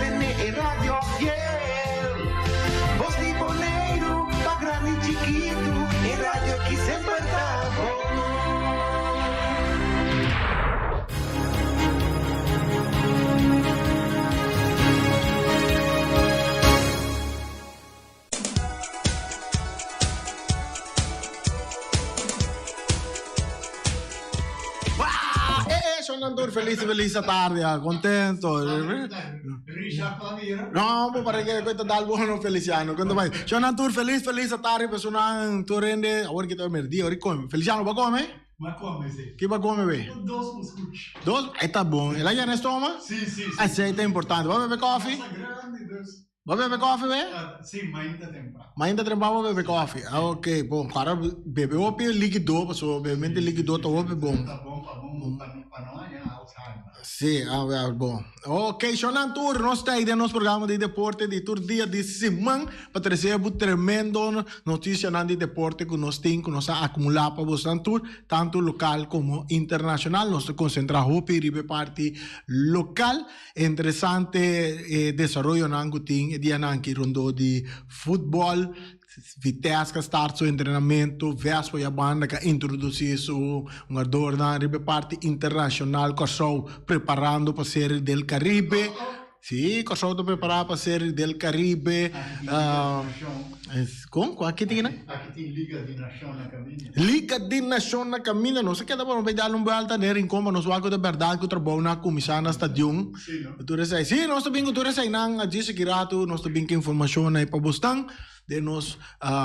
Mantené e radio fiel. Bos di Boneiru, pa grandi chikitu, e radio ki semper ta bon. Shonan tur feliz feliz tarde, ah, contento. No, bo para que cuenta dal bono Feliciano. Cuenta bai. Shonan tur feliz feliz tarde, personan tur rende, awor kita merdi, awor come. Feliciano, ba come? Ba come, si. Ki ba come be? Dos muskuch. Dos? Eta bon. El a llena estoma? Si, si, si. Esei ta importante. Ba bebe koffie? Masa grandi, dus. Bo bebe koffie we? Si, mainta tempran. Mainta tempran bo bebe koffie. Ah, ok, bon. Ahora bebe hopi likido, pasobra bebemente likido ta hopi bon. Ta bon pa bon, pa no haña Alzheimer. Si, ah, wel, bon. Ok, shownan tur, nos ta ei den nos programa di deporte di tur dia di siman pa trese bo tremendo noticianan di deporte ku nos tin, ku nos a akumulá pa bosnan tur, tantu lokal komo internashonal. Nos ta konsentrá hopi riba e parti lokal. Interesante e desaroyonan ku tin e dianan aki rondó di futbòl. Vitesse ka start su entrenamentu, Vespo ya banda ka introdusí su hungadornan riba e parti internashonal. Kòrsou preparando pa Serie del Caribe. Sí, Kòrsou ta prepará pa Serie del Caribe. Kon? Kua ki tin? Aki tin Liga di Nashon na kaminda. Liga di Nashon na kaminda. Nos a keda pa nos bai dal un buelta den Rincon pa nos wak ku ta bèrdat ku trabounan a kuminsá na stadion. Sí, no? Tur esei. Sí, nos ta bin ku tur eseinan. A djis aki ratu nos ta bin ku informashon ei pa bosnan den nos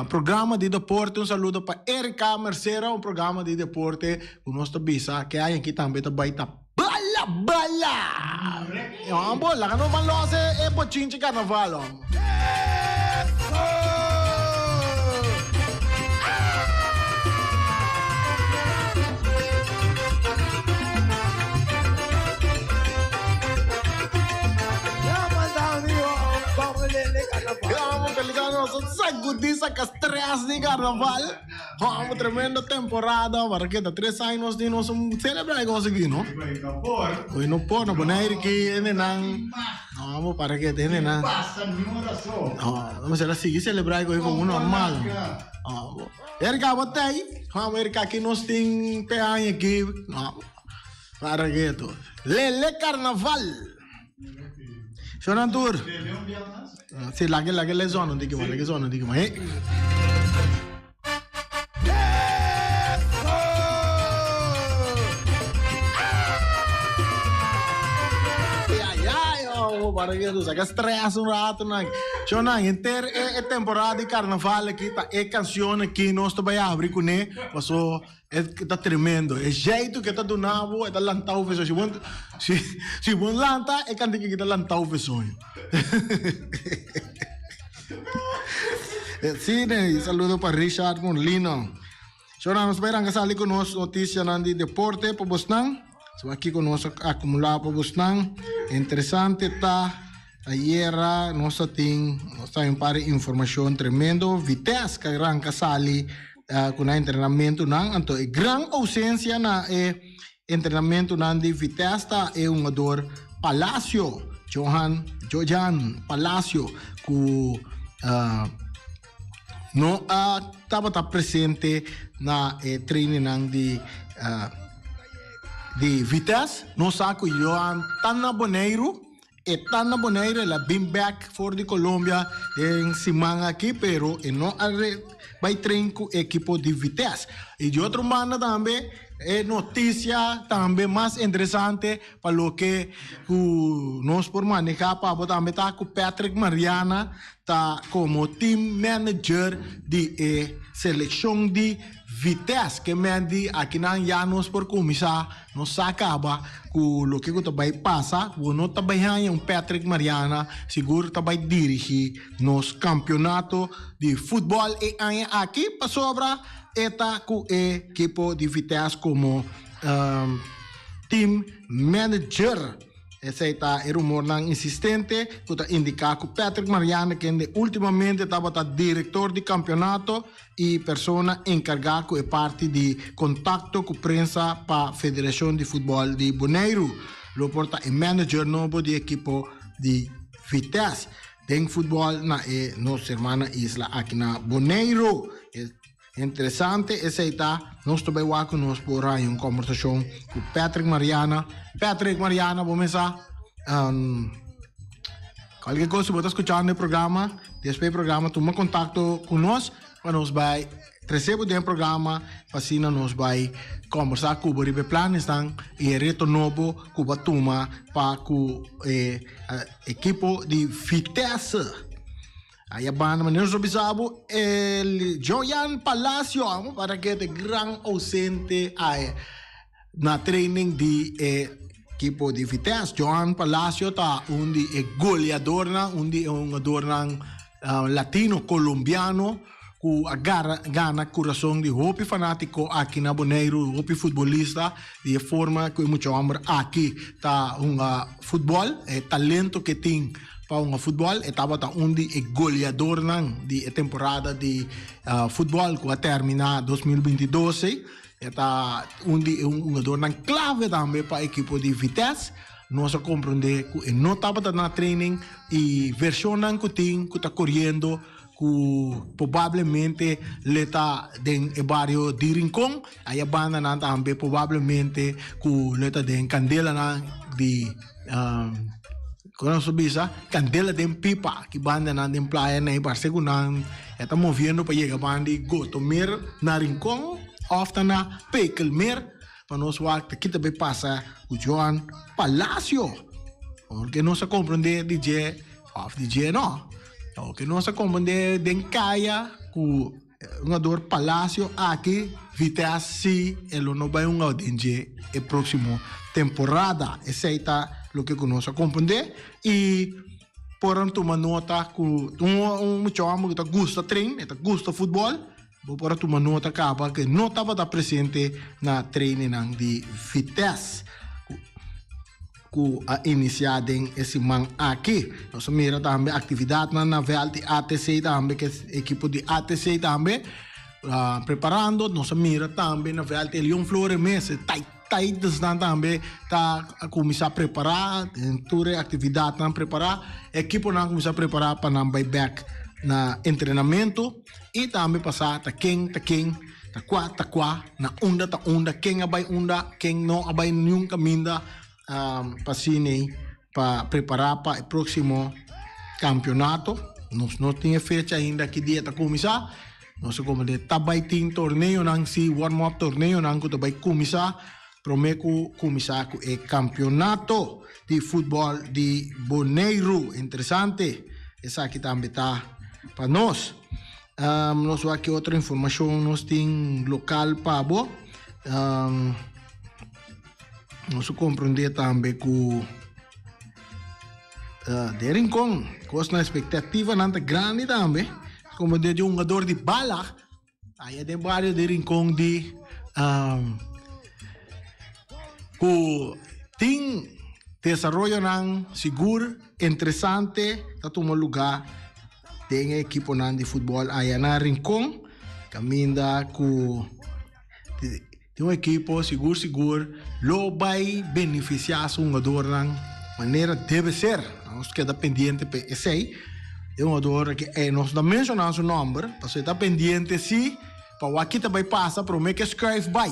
programa di deporte. Un saludo pa Erika Mercera, un programa di deporte ku nos ta bisa ke aña aki tambe ta bai ta bala bala! Hombo, laga nos ban los e bochinchi carnaval, hombo. Vamos, Pelicano, sacudí, saca stress di carnaval. Hòmber tremendo temporada para ke ta tres aña nos tin nos celebra e cos aki no. Hoy no por. Hoy no por no Bonaire ki hendenan no para ke hendenan. Pasa ni un razon. No, nos a sigui celebra e cos como normal. Erika bo ta ahí? Hòmber Erika aki nos tin pe aña aki no para ke to. Lele carnaval. Shonan tur. Si lage lage le zona un tiki mas lage zona un tiki mas. Saca stress un rato nan. Shonan, henter e temporada di carnaval aki ta e cancion aki nos ta bay abri cune paso E ta tremendo. E jeito ke ta duna bo, e ta lanta bo fesoño. Si bo, si, si bo lanta, e kantika aki ta lanta bo fesoño. Sí, ne, saludo pa Richard Molina. Shora, nos bai ranka sali ku nos notisianan di deporte pa bosnan. So aki ku nos a akumulá pa bosnan. Interesante ta ayera nos a tin, nos ta un par di informashon tremendo. Vitesse ka ranka sali Cu nan entrenamentonan, anto e gran ausencia na e entrenamentonan di Vitesse ta e hungador Palacio, Johan, Jojan Palacio, cu no a tabata presente na e trainingnan di di Vitesse. Nos sa cu Johan ta na Boneiru. E ta na Bonaire, el a bin bek for di Colombia den siman aki, pero e no a bai train ku ekipo di Vitesse. I di otro banda tambe e notisia tambe mas interesante pa loke ku nos por maneha pa bo tambe ta ku Patrick Mariana ta komo team manager di e selekshon di Vitesse. Ke men di akinan ya nos por kuminsá. Nos sa caba cu loke cu ta bay pasa, bo no ta bay haña un Patrick Mariana sigur ta bay dirigi nos campeonato di futbol e aña aki pasobra e ta cu e ekipo di Vitesse como team manager. Esei ta e rumornan insistente cu ta indica cu Patrick Mariana kende ultimamente tabata director di campeonato i persona enkargá ku e parti di kontakto ku prensa pa Federashon di Futbòl di Boneiru. Lo por ta e manager nobo di ekipo di. Vitesse den futbòl na e nos hermana isla aki na Boneiru. Interesante esei ta, nos ta bai wak ku nos por haña un kombersashon ku Patrick Mariana. Patrick Mariana, bo mesa um, kualke kos si bo ta skuchando e programa, despues e programa tuma kontakto ku nos pa nos bai trese bo den e programa pa asina nos bai kombersá ku bo riba e planesnan i e reto nobo ku bo a tuma pa ku e ekipo di Vitesse. Aya banda manera nos a bisa bo el Joyan Palacio amo para ke te gran ausente a na training di e ekipo di Vitesse. Johan Palacio ta un di e goleadornan, un di e hungadornan latino colombiano ku a gara gana kurason di hopi fanatiko aki na Boneiru, hopi futbolista di e forma ku e mucha homber aki ta hunga futbol, e talento ke tin. Pa hunga futbòl, e tabata un di e goleadornan di e temporada di futbòl ku a terminá 2022 ei. E ta un di e hungadornan klave tambe pa ekipo di Vitesse. Nos a komprondé ku e no tabata na training i vershonnan ku tin ku ta koriendo ku probablemente le ta den e bario di Rincon. Aya bandanan tambe probablemente ku le ta den kandelanan di Kon nos ta bisa, kandela den pipa, ki bandanan den playa nei parse ku nan e ta moviendo pa yega banda di Gotomer na Rincon òf ta na Pekelmeer pa nos wak ta ki ta bay pasa ku Johan Palacio. Porque nos a komprende di dje òf di dje no. Oke nos a komprende den kaya ku Hungador Palacio aki Vitesse si e lo no bai hunga den dje e proximo temporada. Esey ta loke ku nos a comprende y por a tuma nota ku un mucha homber ku ta gusta train, e ta gusta futbol, bo por a tuma nota kaba ku e no tabata presente na trainingnan di Vitesse. Ku a inisiá den e siman aki. Nos a mira tambe aktividatnan na vèlt di ATC tambe, ku e ekipo di ATC tambe preparando. Nos a mira tambe na vèlt di Leon Flores mes, e Titans-nan tambe ta kuminsá prepará, den tur e aktividatnan prepará. E ekiponan a kuminsá prepará pa nan bai bèk na entrenamentu i tambe pa sa ta ken ta ken. Ta kua ta kua, na unda ta unda, ken a bai unda, ken no a bai niun kaminda pa asina pa prepará pa e próksimo kampionato. Nos no tin e fecha ainda ki dia ta kuminsá. Nos a komprendé ta bai tin torneonan si, warm up torneonan ku ta bai kuminsá promé ku kuminsá ku e kampionato di futbòl di Boneiru. Interesante esaki tambe ta pa nos. Nos wak ki otro informashon nos tin lokal pa bo. Nos a komprondé tambe ku den Rincon kosnan espektativanan ta grandi tambe. Komprondé di un hungador di bala aya den bario di Rincon di ku tin desaroyonan sigur interesante ta tuma lugá. Den e ekiponan di futbòl aya na Rincon kaminda ku tin un ekipo sigur sigur lo bai benefisiá su hungadornan manera debe ser. Nos keda pendiente pa esei. E hungador aki nos no ta menshoná su nòmber pasobra e ta pendiente si pa wak ki ta bai pasa promé ke skùif bai,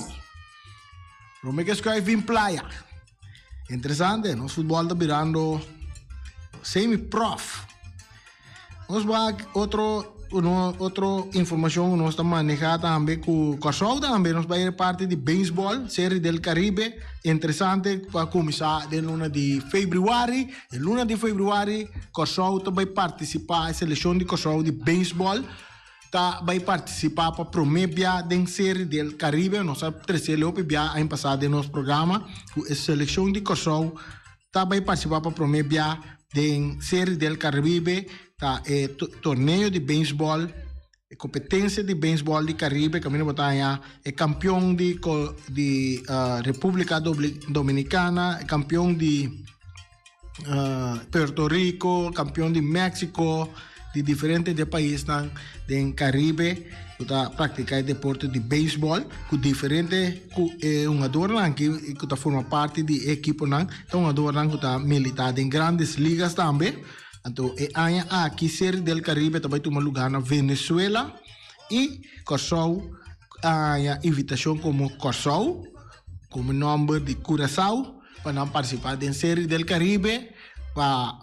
promé ke skùif bin playa. Interesante, nos futbol ta birando semi-prof. Nos wak otro uno otro informacion ku nos ta maneha tambe ku Kòrsou tambe nos bai parti di beisbòl, Serie del Caribe. Interesante pa kuminsá den luna di febrüari. Den luna di febrüari Kòrsou ta bai partisipá, e selekshon di Kòrsou di beisbòl ta bai partisipá pa promé bia den Serie del Caribe. Nos a trese hopi bia aña pasá den nos programa ku e selekshon di Kòrsou ta bai partisipá pa promé bia den Serie del Caribe. Ta e torneo di beisbòl, e kompetensia di beisbòl di Karibe kaminda bo ta haña e kampion di di Repúblika Dominikana, e kampion di Puerto Rico, kampion di Mexico, di diferente de paisnan den Caribe ku ta praktiká e deporte di beisbòl ku diferente ku e hungadornan aki ku ta forma parti di e ekiponan ta hungadornan ku ta militá den grandes ligas tambe. Anto e aña aki Serie del Caribe ta bai tuma lugá na Venezuela i Kòrsou a haña invitashon komo Kòrsou komo nòmber di Curaçao pa nan partisipá den Serie del Caribe pa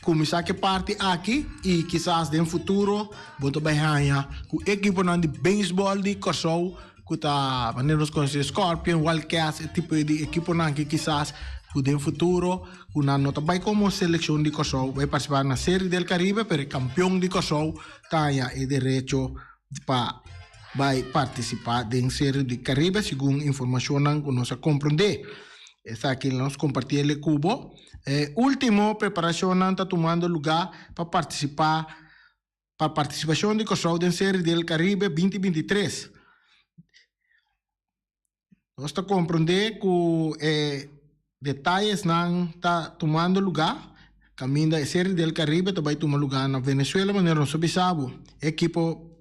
kuminsá ku e parti aki i kisas den futuro bo ta bai haña ku ekiponan di beisbòl di Kòrsou ku ta manera nos konosé Scorpion, Wild Cats e tipo di ekiponan aki kisas ku den futuro ku nan no ta bai komo selekshon di Kòrsou bai partisipá na Serie del Caribe pero e kampion di Kòrsou ta haña e derecho pa bai partisipá den Serie di Caribe segun informashonnan ku nos a komprondé. Esaki nos kompartí el ku bo. E último preparashonnan ta tumando lugá pa partisipá pa partisipashon di Kòrsou den Serie del Caribe 2023. Nos ta komprondé ku e detayesnan ta tumando lugá kaminda e Serie del Caribe ta bai tuma lugá na Venezuela manera nos a bisa bo. E ekipo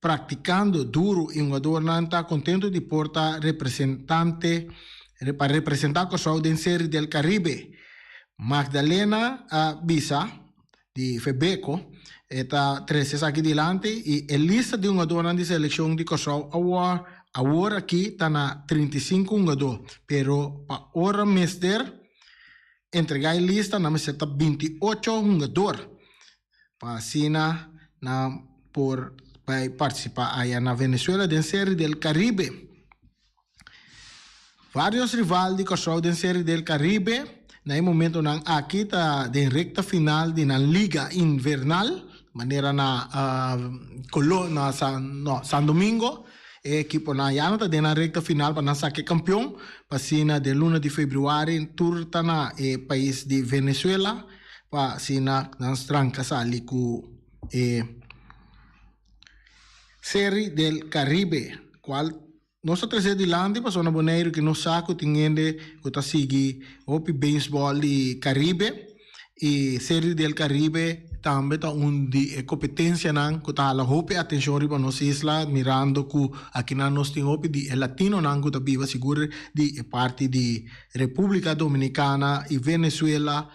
praktikando duru i hungadornan ta kontentu di por ta representante pa representá Kòrsou den Serie del Caribe, Magdalena a bisa. di Febeco e ta trece esaki dilanti y e lista di hungadornan di seleccion di Corsou awor awor aki ta na 35 hungador pero pa ora mester entrega e lista nan mester ta 28 hungador pa asina nan por bay participa aya na Venezuela den Serie del Caribe. Varios rival di Kòrsou den Serie del Caribe na e momentonan aki ta den rekta final di nan liga invernal, manera na Colo na San no San Domingo e ekiponan ya no ta den nan rekta final pa nan saka e kampion, pa asina den luna di februari tur ta na e pais di Venezuela pa asina nan stranka sali ku e Serie del Caribe kual Nos ta trese dilanti pasobra na Boneiru ki nos sa ku tin hende ku ta sigui hopi beisbòl di Karibe i Serie del Caribe tambe ta un di e kompetensianan ku ta hala hopi atenshon riba nos isla mirando ku akinan nos tin hopi di e latinonan ku ta biba sigur di e parti di Repúblika Dominikana i Venezuela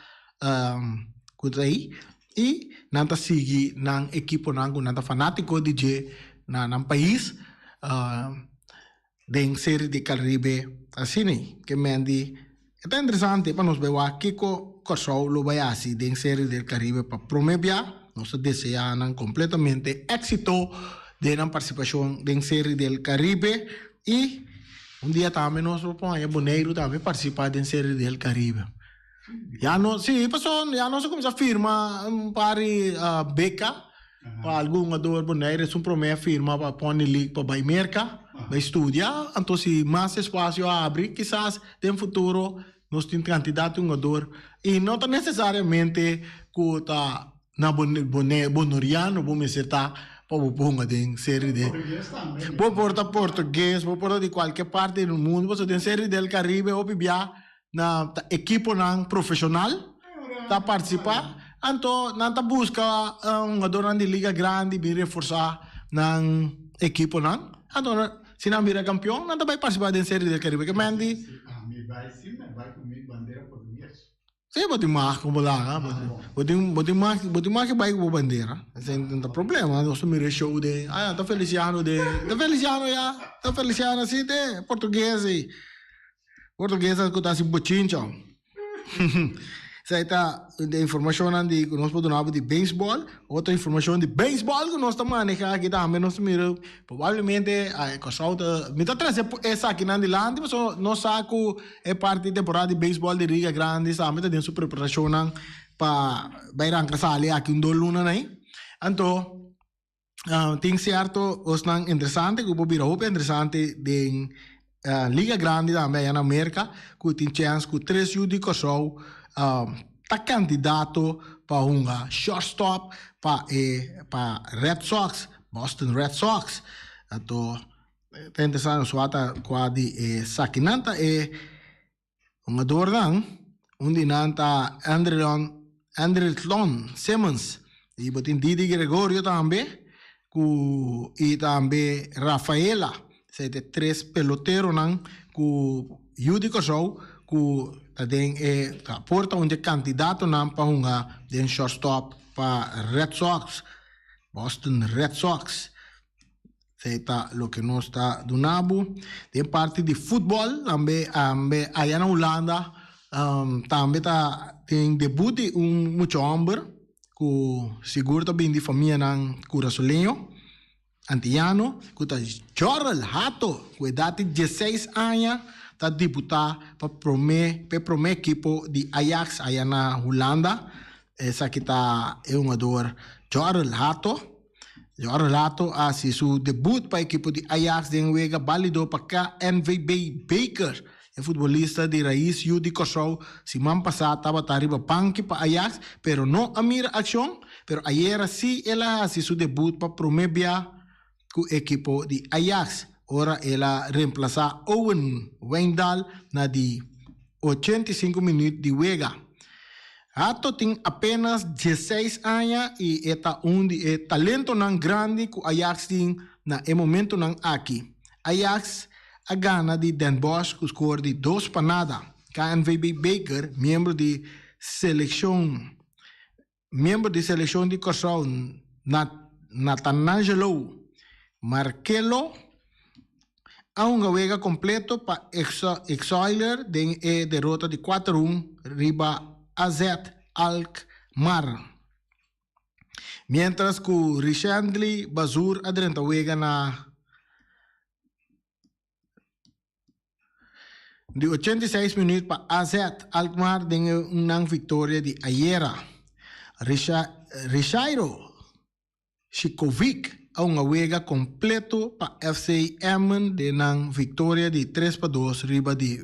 ku ta ei i nan ta sigui nan ekiponan ku nan ta fanátiko di dje na nan pais den Serie di Caribe asina ke men di e ta interesante pa nos bai wak kiko Kòrsou lo bai hasi den Serie del Caribe pa prome bia nos ta desea nan kompletamente éksito den nan partisipashon den Serie del Caribe i un dia tambe nos lo por haña Boneiru tambe partisipá den Serie del Caribe. Ya no, sí, paso ya nos a cuminsa firma un par di beca pa algun jugador Bonaire es un prome firma pa Pony League pa bay Merca, bay studia. Anto si mas espacio a abri kisas den futuro nos tin cantidad di jugador y no ta necesariamente cu ta na Bonoriano bo mester ta pa bo ponga den Serie de Bo por ta Portugues, bo por ta di cualkier parti del mundo pasobra den Serie del Caribe hopi bia Na ta ekiponan profeshonal ta partisipá, anto nan ta buska hungadornan di liga grandi bin reforsá nan ekiponan. Anto si nan bira kampion nan ta bai partisipá den Serie del Caribe. Ke men di. Ami bai si mi bai ku mi bandera portugues. Si bo tin mag ku bo laga, bo tin bo tin mag bo tin mag ke bai ku bo bandera. Esei no ta problema. Nos ta mira e show den, ah ta Feliciano den, ta Feliciano ya, ta Feliciano si te portugues ei. Portuguesnan ku ta hasi bochincha. Esei ta de informashonnan di ku nos por duna bo di beisbòl. Otro informashon di beisbòl ku nos ta maneha aki tambe nos ta mira probablemente Kòrsou ta mi ta trese esakinan dilanti pasobra nos sa ku e parti temporada di beisbòl di Liga Grandi tambe ta den su preparashonnan pa bai ranka sali aki un dos lunanan ei. Anto Tin cierto cosnan interesante cu por bira hopi interesante den Liga Grandi tambe allá na Merca cu tin chance cu tres yu di Corsou ta candidato pa hunga shortstop pa e pa Red Sox, Boston Red Sox. Anto ta interesante nos wak cua di esakinan ta e Hungadornan, un di nan ta Andrelton Simmons y bo tin Didi Gregorio tambe cu y tambe Rafaela. Esey ta e tres peloteronan cu yu di Corsou cu. ku ta den e ta por ta un di e kandidatonan pa hunga den shortstop pa Red Sox, Boston Red Sox. Esei ta loke nos ta duna bo. Den parti di futbòl tambe aya na Hulanda tambe ta tin debut di un mucha hòmber ku sigur ta bini di famianan kurasoleño, antiyano, ku ta Jorrel Hato ku edat di dieseis aña ta debutá pa promé pa e promé ekipo di Ajax aya na Hulanda. Esaki ta e hungador Jorrel Hato. Jorrel Hato a hasi su debut pa ekipo di Ajax den wega balido pa KNVB Beker. E futbolista di rais yu di Kòrsou siman pasá tabata riba banki pa Ajax pero no a mira akshon, pero ayera sí el a hasi su debut pa promé bia ku ekipo di Ajax ora el a remplasá Owen Wijndal na di 85 minüt di wega. Hato tin apenas dieseis aña i e ta un di e talentonan grandi ku Ajax tin na e momentonan aki. Ajax a gana di Den Bosch ku skor di dos pa nada. KNVB Beker, miembro di selekshon miembro di selekshon di Kòrsou Natanangelo Markelo a hunga wega kompleto pa Exoiler den e derota di kuater un riba AZ Alkmaar. Mientras ku Richendly Bazoer a drenta wega na di 86 minuut pa AZ Alkmaar den e nan viktoria di ayera. Richairo Shikovic a hunga wega kompleto pa FC Emmen den nan viktoria di tres pa dos riba di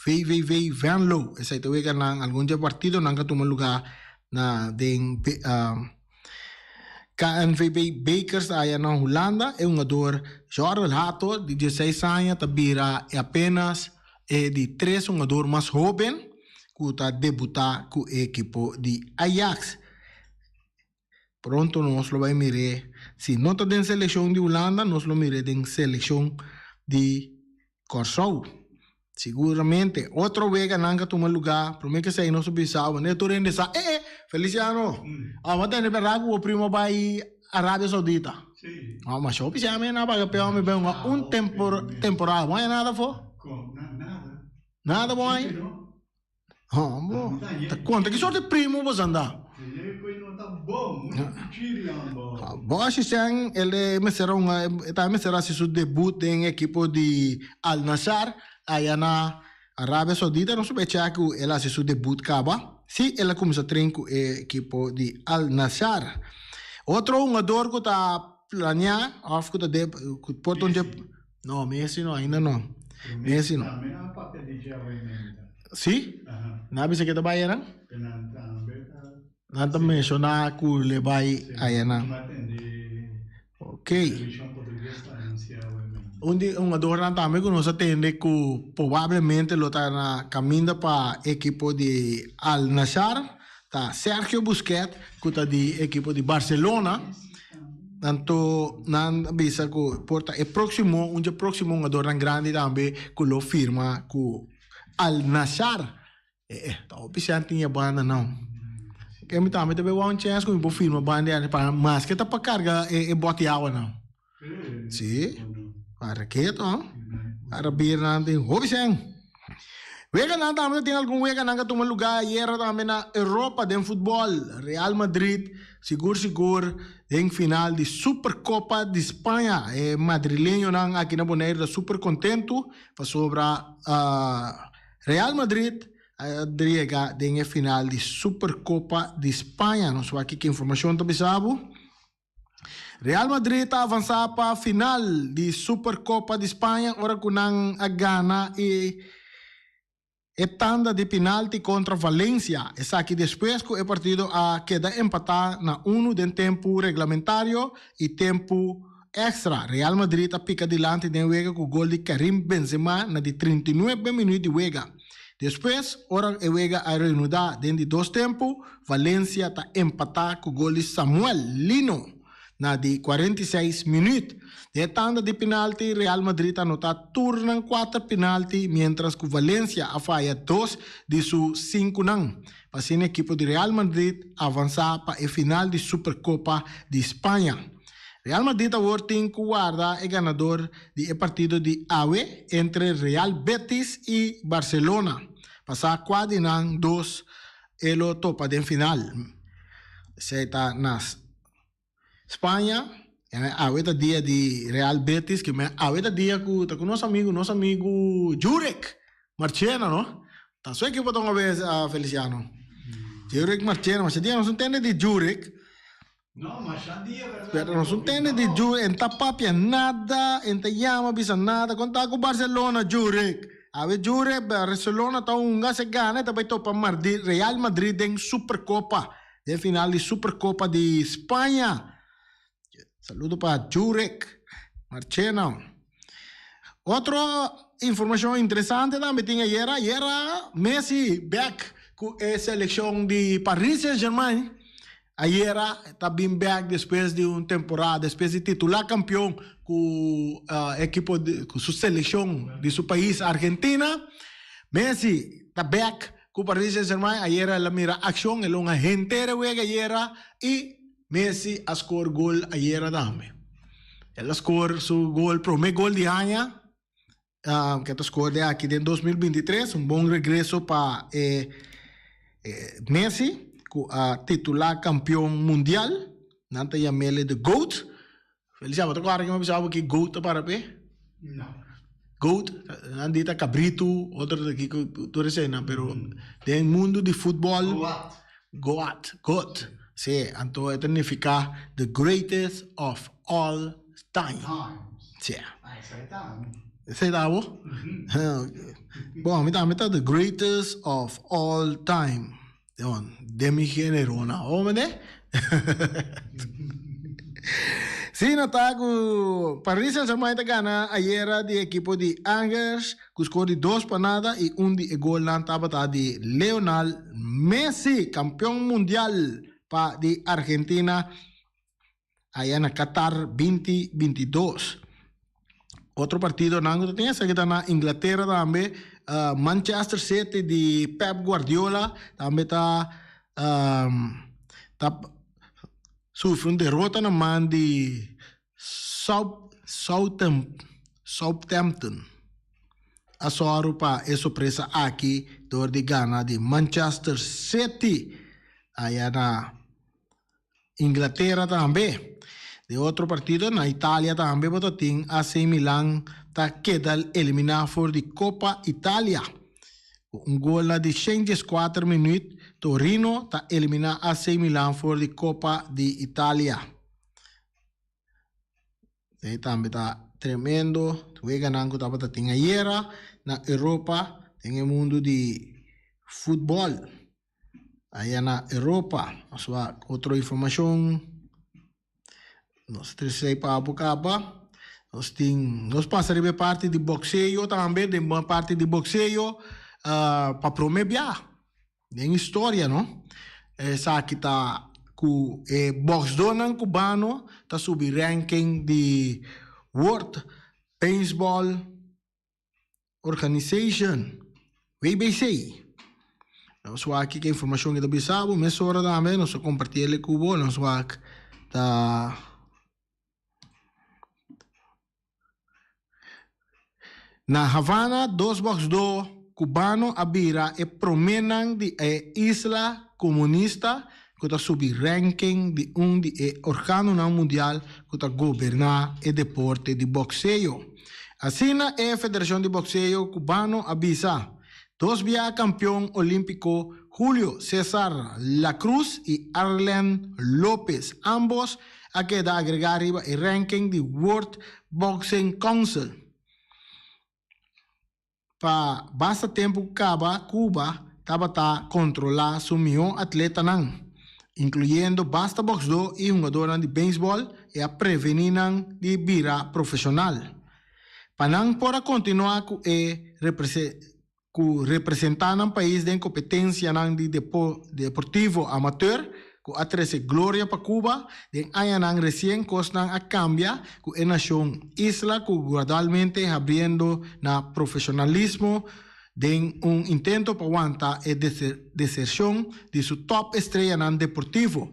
VVV Venlo. Esei ta weganan algun dje partidonan ka tuma lugá na den KNVB Bekers aya na Hulanda. E hungador Jorrel Hato di dieseis aña ta bira e apenas e di tres hungador mas hoben ku ta debutá ku e ekipo di Ajax. Pronto nos lo bai mir'é, si no ta den selekshon di Hulanda, nos lo mir'é den selekshon di Kòrsou. Siguramente otro weganan ka tuma lugá, promé ke esei nos a bisa wanneer tur hende sa, eh eh, Feliciano, amo a tende bèrdat ku bo primo bai Arabia Saudita? Oh, ma shopi si ami na paga p'e mi bai hunga un temporada, bo haña nada afó? Nada bo haña? Hombo, ta konta ki sorti primo bo sanda? Bo asisten el e mester a hunga e ta mester hasi su debut den ekipo di Al Nassr aya na Arabia Saudita. Nos a check ku el hasi su debut kaba. Si el a kuminsa train ku e ekipo di Al Nassr. Otro hungador ku ta planea of ku ta ku por ta un dje No, Messi no, ainda no. Messi no. Sí? Nan a bisa ke ta bai ayanan? Nan ta menshoná ku le bai ayanan. Ok. Un di e hungadornan tambe ku nos a tende ku probablemente lo ta na kaminda pa ekipo di Al Nassr ta Sergio Busquets ku ta di ekipo di Barcelona. Anto nan a bisa ku por ta e próksimo, un dje próksimo hungadornan grandi tambe ku lo firma ku Al Nassr. E e, ta hopi sèn tin e banda nou. Ke mi tambe ta bai wou un chèns ku mi por firma banda di pa maske ta pa karga e e bòt di awa nan. Si, para keto, para birnan tin hopi sèn. Weganan tambe ta tin algun weganan ka tuma lugá ayera tambe na Europa den futbòl. Real Madrid sigur sigur den final di Supercopa di Spaña. E madrileñonan aki na Boneiru ta super kontentu pasobra Real Madrid a yega den e final di Supercopa di Spaña. Nos wak ki informashon ta bisa bo. Real Madrid ta avansá pa final di Supercopa di Spaña ora ku nan a gana e e tanda di pinalti kontra Valencia. Esaki despues ku e partido a keda empatá na unu den tempu reglamentario i tempu èkstra. Real Madrid a pika dilanti den wega ku gol di Karim Benzema na di 39 minüt di wega. Despues, ora e wega a reanudá den di dos tempu, Valencia ta empatá ku gol di Samuel Lino. na di 46 minuut. Den e tanda di penalti Real Madrid a anota tur nan kuater penalti mientras ku Valencia a faya dos di su sinkunan. Pa asina ekipo di Real Madrid avansa pa e final di Supercopa di Spaña. Real Madrid awor tin ku warda e ganador di e partido di awe entre Real Betis i Barcelona pa sa kua di nan dos e lo topa den final. Esei ta na Spaña. Awe ta dia di Real Betis, ke men awe ta dia ku ta ku nos amigu, nos amigu Jurek Marchena no. Ta su ekipo ta un abes Feliciano. Jurek Marchena, masha dia nos no tende di Jurek. No, masha dia verdad. Pero nos no tende di Jurek, en ta papia nada, en ta yama bisa nada. Kon ta ku Barcelona Jurek? Awe Jurek, Barcelona ta hunga, se gana e ta bai topa Madrid, Real Madrid den Supercopa, den final di Supercopa di Spaña. Saludo pa Jurek Marchena. Otro informacion interesante tambe tin ayera. Ayera Messi back cu e seleccion di Paris Saint Germain. Ayera ta bin back despues di un temporada, despues di titula campeon cu ekipo cu su seleccion di su pais Argentina. Messi ta back cu Paris Saint Germain. Ayera el a mira accion, el a hunga henter e wega ayera y Messi a score gol ayera tambe. El a score su gol, prome gol di aña, ke ta score de aki den 2023, un bon regreso pa e Messi ku a titula kampeon mundial. Nan ta yam'ele the GOAT. Felicia, bo ta kòrda ke mi a bisa bo ki GOAT ta para p'e? No. Goat, nan di ta kabritu, otro ta kiko, tur eseinan, pero den mundu di futbòl. Goat. Goat, goat, si, anto e ta nifiká the greatest of all time. Times. Si. Ah, esei ta ami. Esei ta abo? Bon, ami tambe ta the greatest of all time. Den mi género na hombre. Sí, no ta ku Paris Saint-Germain ta gana ayera di ekipo di Angers ku skor di 2-0 i un di e golnan tabata di Lionel Messi, kampeon mundial pa di Argentina. Aya na Qatar 2022. Otro partidonan ku ta tin esaki ta na Inglatera tambe Manchester City di Pep Guardiola tambe ta ta sufri un derota na man di Southampton. A sòru pa e sorpresa aki dor di gana di Manchester City aya na Inglatera tambe. Den otro partido na Italia tambe bo ta tin AC Milan ta keda eliminá for di Copa Italia. Ku un gol na di shen dieskuater minuut Torino ta eliminá AC Milan for di Copa di Italia. Esei tambe ta tremendo weganan ku tabata tin ayera na Europa den e mundu di futbòl. Aya na Europa. Nos wak otro informacion. Nos trece pa bo caba. Nos tin, nos pasa riba e parti di boxeo tambe, den bon parti di boxeo, pa prome bia den historia, no? Esaki ta cu e boxdonan cubano ta subi ranking di World Baseball Organization, WBC. Nos wak kiko informacion ki ta bisa bo, mesora tambe nos ta comparti el cu bo, nos wak ta Na Havana dos boxdó cubano a bira e promenan di e isla comunista cu ta subi ranking di un di e organonan mundial cu ta goberna e deporte di boxeo. Asina e Federacion di Boxeo Cubano a bisa. Dos bia campeon olimpico Julio Cesar La Cruz y Arlen Lopez ambos a keda agrega riba e ranking di World Boxing Council. Pa basta tempu kaba Cuba tabata kontrolá su mihó atletanan, inkluyendo basta bòksdó i hungadónan di beisbòl i a prevení nan di bira profeshonal. Pa nan por a kontinuá ku e ku representá nan pais den kompetensianan di deportivo amateur. ku a trese gloria pa Cuba, den añanan resien kosnan a kambia ku e nashon isla ku gradualmente habriendo na profeshonalismo den un intento pa wanta e desershon di su top estreyanan deportivo.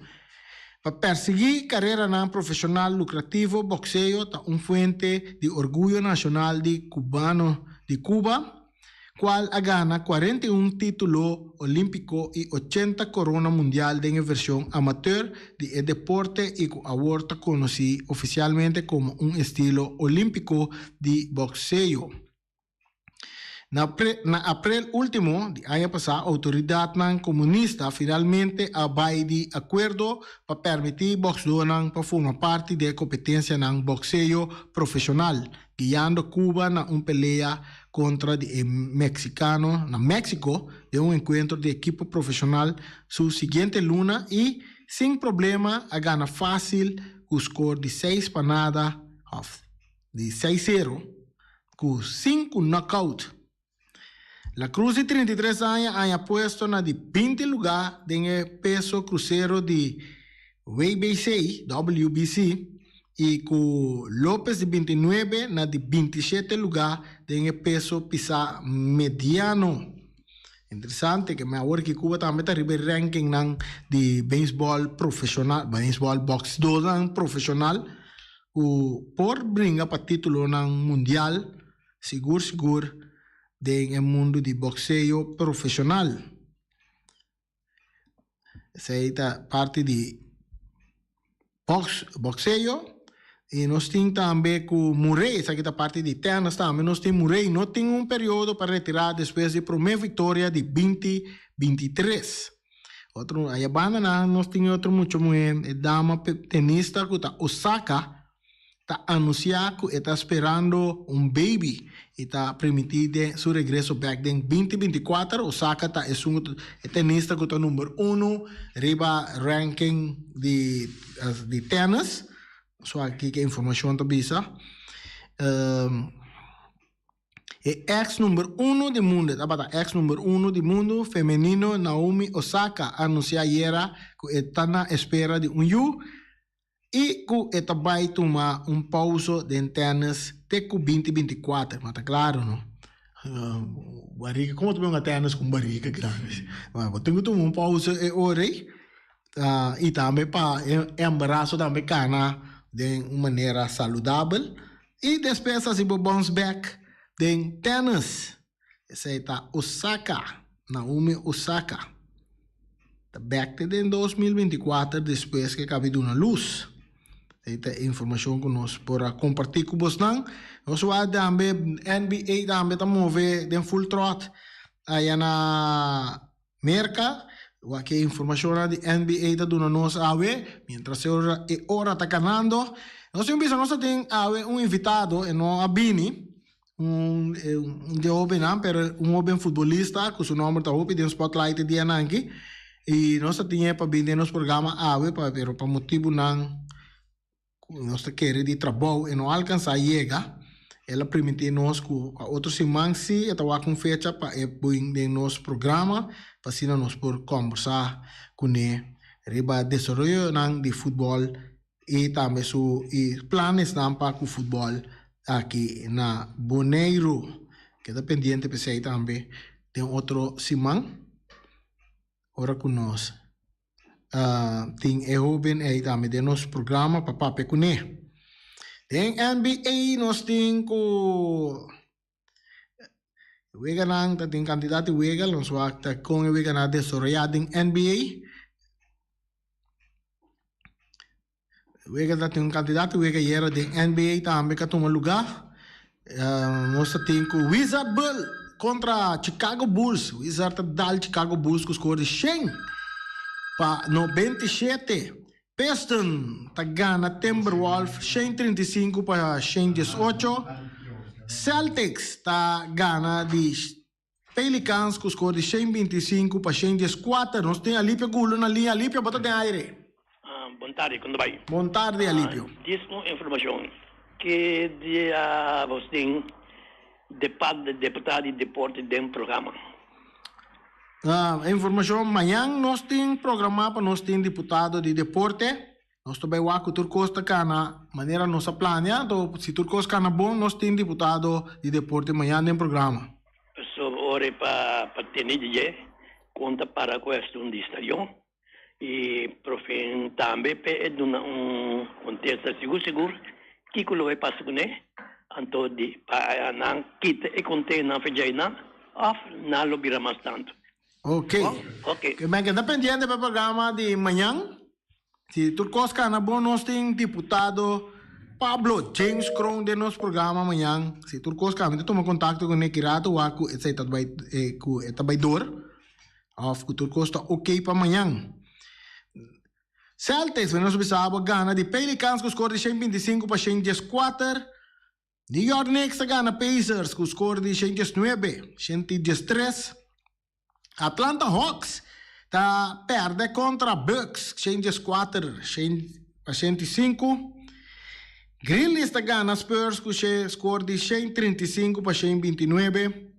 Pa persiguí kareranan profeshonal lukrativo bokseo ta un fuente di orguyo nashonal di cubano di Cuba, kual a gana 41 título olímpiko i 80 korona mundial den e vershon amateur di e deporte i ku awor ta konosí ofisialmente komo un estilo olímpiko di bokseo. Na na aprel último di aña pasá outoridatnan komunista finalmente a bai di akuerdo pa permití bòksdónan pa forma parti di e kompetensianan bòkseo profeshonal, guiando Cuba na un pelea kontra di e meksikano na Meksiko den un enkuentro di ekipo profeshonal su siguiente luna i sin problema a gana fásil ku skor di seis pa nada òf di seis sero ku sinku knockout. La Cruz di 33 aña a haña puesto na di 20 lugá den e peso krusero di WBC, WBC, i ku Lopez di 29 na di 27 lugá den e peso pisá mediano. Interesante ke awor ki Cuba tambe ta riba e rankingnan di beisbòl profeshonal, beisbòl bòksdónan profeshonal ku por bringa pa títulonan mundial sigur sigur den e mundu di bòkseo profeshonal. Esei ta parti di bòks bòkseo i nos tin tambe ku Murray, esaki ta parti di tènis tambe, nos tin Murray no tin un periodo pa retirá despues di promé viktoria di 2023. Otro aya banda nan nos tin otro mucha muhé, e dama tenista ku ta Osaka ta anunsiá ku e ta sperando un baby i ta primintí den su regreso bèk den 2024. Osaka ta esun e tenista ku ta number uno riba ranking di di tènis. So aki ke informashon ta bisa. E ex number uno di mundo, e tabata ex number uno di mundo femenino Naomi Osaka a anuncia ayera cu e ta na espera di un yu y cu e ta bay tuma un pauso den tennis te cu 2024. Ma ta claro no? Barriga, como ta bay hunga tennis cu un barriga grandi? Ma bo tin cu tuma un pauso e ora ey y tambe pa e embaraso tambe cana den un manera saludabel. I despues hasi bo bounce back den tennis. Esei ta Osaka, Naomi Osaka. Ta back te den 2024 despues ke kabi duna lus. Esei ta e informashon ku nos por a kompartí ku bosnan. Nos wak tambe NBA tambe ta move den full trot aya na Merka, wak e informashonnan di NBA ta duna nos awe, mientras e ora e ora ta kanando. Nos tin bisa nos ta tin awe un invitado, e no a bini, un un di e hobennan, pero un hoben futbolista ku su nomber ta hopi den spotlight e dianan aki, i nos ta tin e pa bini den nos programa awe, pero pa motibunan. Ku nos ta kere di trabou e no alkansá yega. El a primintí nos ku pa otro siman sí e ta wak un fecha pa e bin den nos programa pa asina nos por kòmbersá kuné riba desaroyonan di futbòl i tambe su i planesnan pa ku futbòl aki na Boneiru. Keda pendiente p'esei tambe den otro siman ora ku nos Tin e hoben ei tambe den nos programa pa papia kuné. Den NBA nos tin ku weganan ta tin kantidat di wega, nos wak ta kon e weganan a desaroyá den NBA. Wega ta tin un kantidat di wega yera den NBA tambe ka tuma lugá. Nos ta tin ku Wizard Bull kontra Chicago Bulls. Wizard ta dal Chicago Bulls ku skor di 100-97. Piston ta gana Timberwolf 135-118. Celtics ta gana di Pelicans ku skor di 125-114. Nos tin Alipio Gulo na liña. Alipio, bo ta den aire. Bon tardi, kon ta bai? Bon tardi, Alipio. Djis un informashon. Ke dia bos tin deputado di deporte den programa? Informashon, Mañan nos tin programá pa nos tin diputado di deporte. Nos ta bai wak ku tur kos ta kana manera nos a plania. Anto si tur kos kana bon nos tin diputado di deporte mañan den programa. So ora pa pa tene dje kon ta para kuestion di stadion i profin tambe p'e e duna un kontesta sigur sigur kiko lo e pasa kuné anto di pa nan kita e kontenan fedjainan òf nan lo bira mas tantu. Ok. Ok. Men keda pendiente pa e programa di mañan. Si tur kos kana bon nos tin diputado Pablo James Kroon den nos programa mañan. Si tur kos kana mi ta tuma kontakto kuné ki rato wak ku esei ta bai ku e ta bai dor òf ku tur kos ta ok pa mañan. Celtics, nos bisa bo gana di Pelicans ku skor di 125 pa 114. New York Knicks a gana Pacers ku skor di 119, 113. Atlanta Hawks ta pèrdè kontra Bucks 114, 105. Grizzlies ta gana Spurs ku skor di 135 pa 129.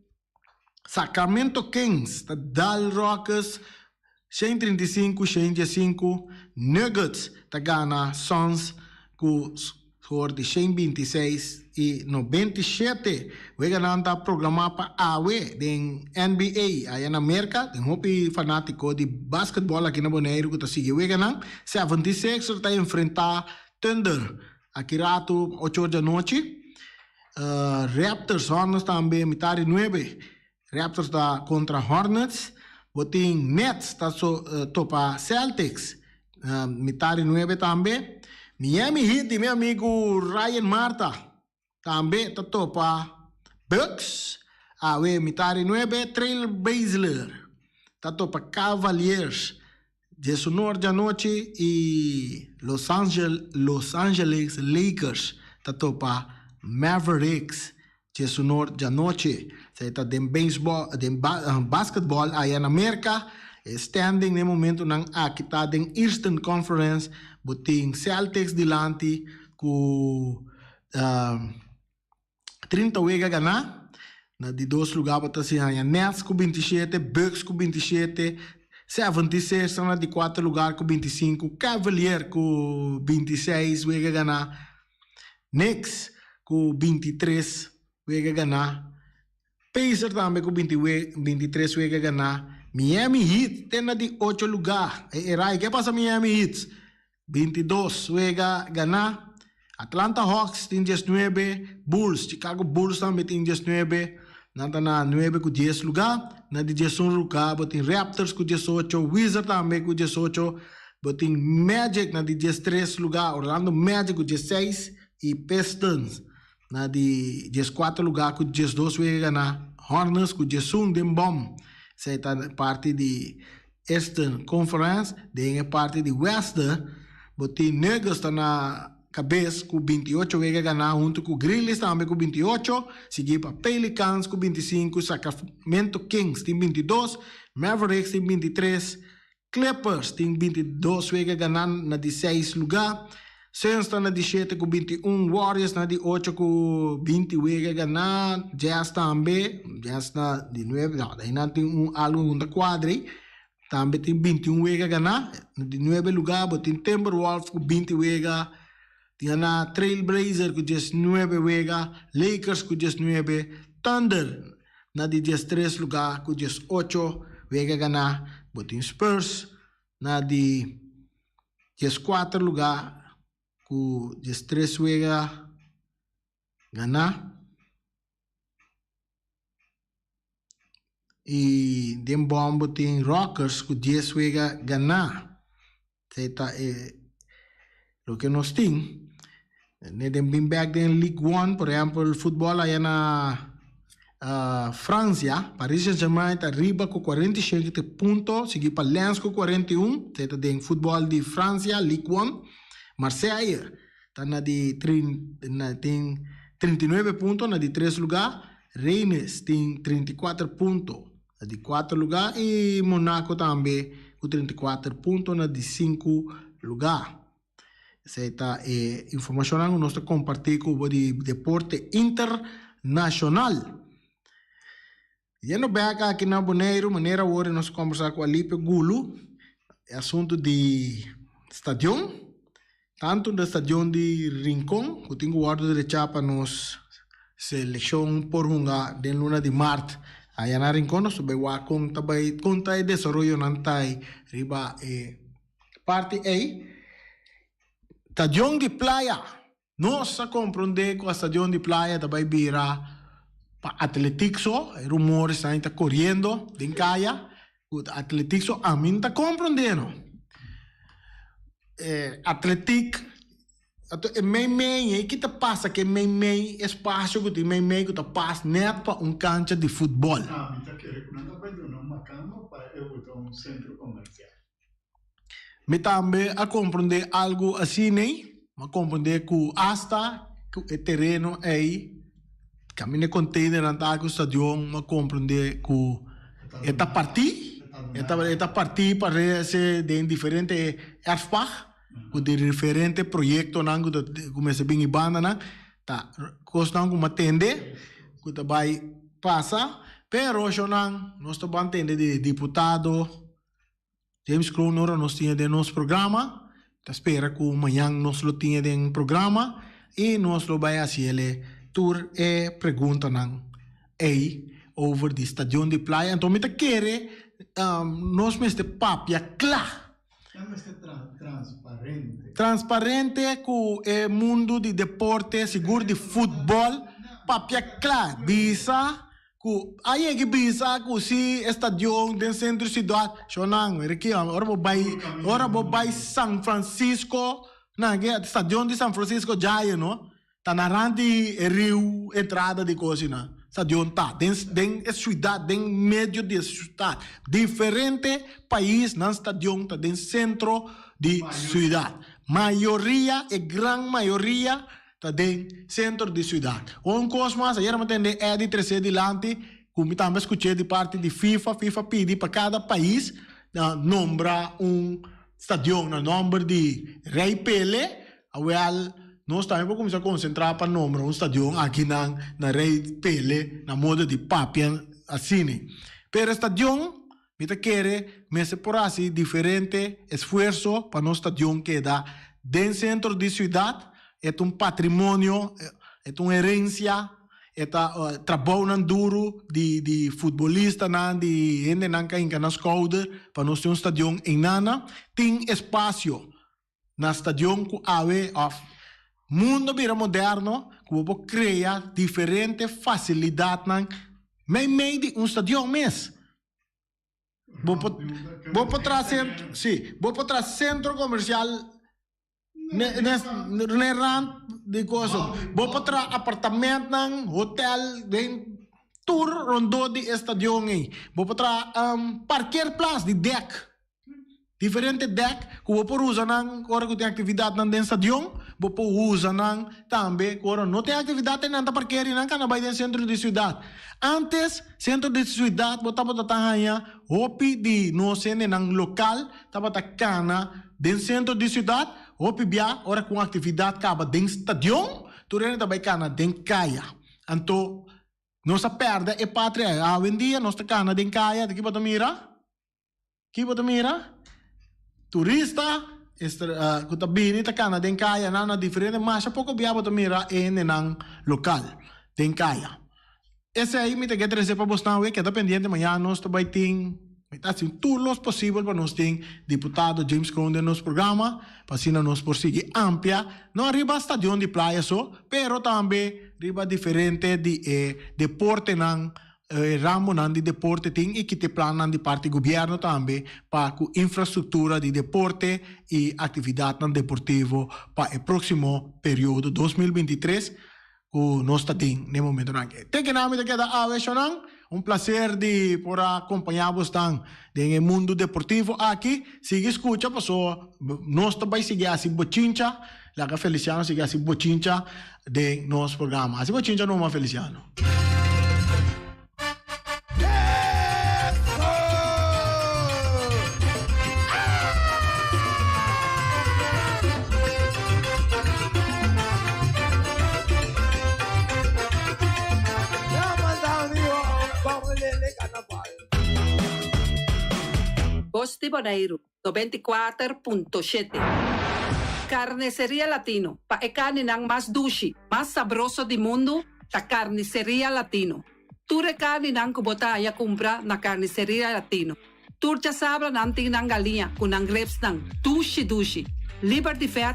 Sacramento Kings ta dal Rockets 135, 115. Nuggets ta gana Suns ku score di 126 i 97. Weganan ta programá pa awe den NBA aya na Merka. Tin hopi fanátiko di basketbòl aki na Boneiru ku ta sigui weganan. 76ers ta enfrentá Thunder aki ratu ocho or di anochi. Raptors, Hornets tambe mitar di nuebe. Raptors ta kontra Hornets. Bo tin Nets ta topa Celtics mitar di nuebe tambe. Miami Heat di mi amigu Ryan Marta tambe ta topa Bucks awe mitar di nuebe. Trail Blazers ta topa Cavaliers Diesunor di anochi y Los Los Angeles Lakers ta topa Mavericks diesunor di anochi. Esei ta den beisbòl, den basketbòl aya na Merka. E standing den momentunan aki ta den Eastern Conference. Bo tin Celtics dilanti ku 30 wega ganá. Na di dos lugá bo ta si haña Nets ku 27, Bucks ku 27, 76 ta na di kuater lugar ku 25, Cavalier ku 26 wega ganá, Knicks ku 23 wega ganá, Pacers tambe ku 23 wega ganá, Miami Heat te na di ocho lugá. E rai, ke pasa Miami Heat? 22 wega ganá. Atlanta Hawks tin 19, Bulls, Chicago Bulls tambe tin 19. Nan ta na nuebe ku dies lugá. Na di diesun lugá bo tin Raptors ku 18, Wizards tambe ku 18. Bo tin Magic na di diestres lugá, Orlando Magic ku 16 i Pistons na di dieskuater lugá ku 12 wega ganá. Hornets ku 11 den bòm. Esei ta parti di Eastern Conference, den e parti di West bo tin Nuggets ta na kabes ku 28 wega ganá huntu ku Grizzlies tambe ku 28, sigui pa Pelicans ku 25, Sacramento Kings tin 22, Mavericks tin 23, Clippers tin 22 wega ganá na di seis lugá, Suns ta na di shete ku 21, Warriors na di ocho ku 20 wega ganá, Jazz tambe, Jazz na di nuebe, no, einan tin un algu ku no ta kuadra ei, tambe tin 21 wega ganá, na di nuebe lugá bo tin Timberwolves ku 20 wega, tin na Trailblazer ku 19 wega, Lakers ku 19, Thunder na di 13 lugá ku 18 wega ganá, bo tin Spurs na di 14 lugá ku 13 wega ganá. I den bòm bo tin Rockers ku 10 wega ganá. Esei ta e loke nos tin. Ne den bin bèk den League One, por ehèmpel futbòl aya na Francia, Paris Saint Germain ta riba ku 47 punto, sigui pa Lens ku 41, esei ta den futbòl di Francia, League One. Marseille ta na di tin 39 punto na di tres lugá, Rennes tin 34 punto na di kuater lugá i Monaco tambe ku 34 punto na di sinku lugá. Esei ta e informashonnan ku nos ta kompartí ku bo di deporte internashonal. Yendo bek aki na Boneiru, manera awor nos kombersá ku Alipio Gulu, e asuntu di stadion, tantu di stadion di Rincon ku tin ku wòrdu drechá pa nos selekshon por hunga den luna di mart aya na Rincon, nos ta bai wak kon ta bai kon ta e desaroyonan ta riba e parti ei. Stadion di Playa. Nos a komprondé ku a stadion di Playa ta bai bira pa atletik so, e rumores nan ta koriendo den kaya ku ta atletik so, ami no ta komprondé no. E atletik ato e meimei ei ki ta pasa ku e meimei espasio ku tin meimei ku ta pas nèt pa un kancha di futbòl. Ami ta kere ku nan ta bai duna un makamba pa e buta un sentro komersial. Mi tambe a komprondé algu asin'ei, mi a komprondé ku asta ku e tereno ei kaminda e konteinernan ta ku stadion, mi a komprondé ku e ta partí, e ta e ta partí pa rese den diferente erfpacht ku di diferente proyektonan ku ta ku mester bin e bandanan, ta kosnan ku mi a tende ku ta bai pasa, pero shownan nos ta ban tende di diputado. James Kroon ora nos tin e den nos programa. Ta spera ku mañan nos lo tin e den programa i nos lo bai hasi ele tur e preguntanan ei over di Stadion di Playa. Anto mi ta kere nos mester papia kla. Nan mester transparente. Transparente ku e mundu di deporte, sigur di futbòl, papia kla, bisa Ku a yega bisa ku si e stadion den sentro siudat, shonnan, mira ki ora bo bai, ora bo bai San Francisco, nan ke stadion di San Francisco djaye no, ta na rand di e riu entrada di kosi nan, stadion ta den den e siudat, den medio di e siudat. Diferente pais nan stadion ta den sentro di siudat. Mayoria, e gran mayoria Ta den sentro di siudat. Un kos mas, ayer mi a tende Eddy trese dilanti, ku mi tambe a skuch'é di parti di FIFA, FIFA pidi pa kada pais nombra un stadion na nomber di Rei Pele, awel nos tambe por kuminsá konsentrá pa nombra un stadion akinan na Rei Pele na modo di papia asina. Pero e stadion Mi ta kere mester por hasi diferente esfuerso pa nos stadion keda den sentro di siudat. E ta un patrimonio, e ta un herensia, e ta trabounan duru di di futbolistanan, di hendenan ku a hinka nan skouder pa nos tin un stadion einana. Tin espasio na stadion ku awe òf mundo bira moderno ku bo por krea diferente fasilidatnan meimei di un stadion mes. Bo por, bo por traha centro, sí, bo por traha centro comercial ne, ne, ne rand di cosa. Bo por traha apartamentnan, hotel, den tur rondó di e stadion ei. Bo por traha um, parkeerplaats di dek. Diferente dek ku bo por usa nan ora ku tin aktividatnan den stadion, bo por usa nan tambe ku ora no tin aktividat nan ta parker i nan kana bai den sentro di siudat. Antes sentro di siudat bo tabata ta haña hopi di nos hendenan lokal tabata kana den sentro di siudat, hopi bia ora ku un aktividat kaba den stadion tur hende ta bai kana den kaya. Anto nos a pèrdè e patria. Awendia nos ta kana den kaya, di ki bo ta mira? Ki bo ta mira? Turista ku ta bini ta kana den kayanan na diferente masha poko bia bo ta mira e hendenan lokal den kaya. Esei mi ta ke trese pa bosnan awe, keda pendiente mañana nos ta bai tin, mi ta hasi tur los posibel pa nos tin diputado James Kroon den nos programa pa asina nos por sigui amplia no riba stadion di playa so pero tambe riba diferente di e deportenan. E ramonan di deporte tin i kite plannan di parti gobièrnu tambe pa ku infrastruktura di deporte i aktividatnan deportivo pa e próksimo periodo 2023 ku nos ta den n'e momentonan aki. Te kina mi ta keda awe shownan. Un plaser di por a kompañá bosnan den e mundu deportivo aki. Sigui skucha paso nos ta bai sigui hasi bochincha. Laga Feliciano sigui hasi bochincha den nos programa. Hasi bochincha numa Feliciano. di Boneiru, 94.7. Carniceria Latino, pa e karninan mas dushi, mas sabroso di mundu, ta Carniceria Latino. Tur e karninan ku bo ta haña kumpra na Carniceria Latino. Tur djasabra nan tin nan galiña ku nan ribs nan dushi dushi. Liber di vet.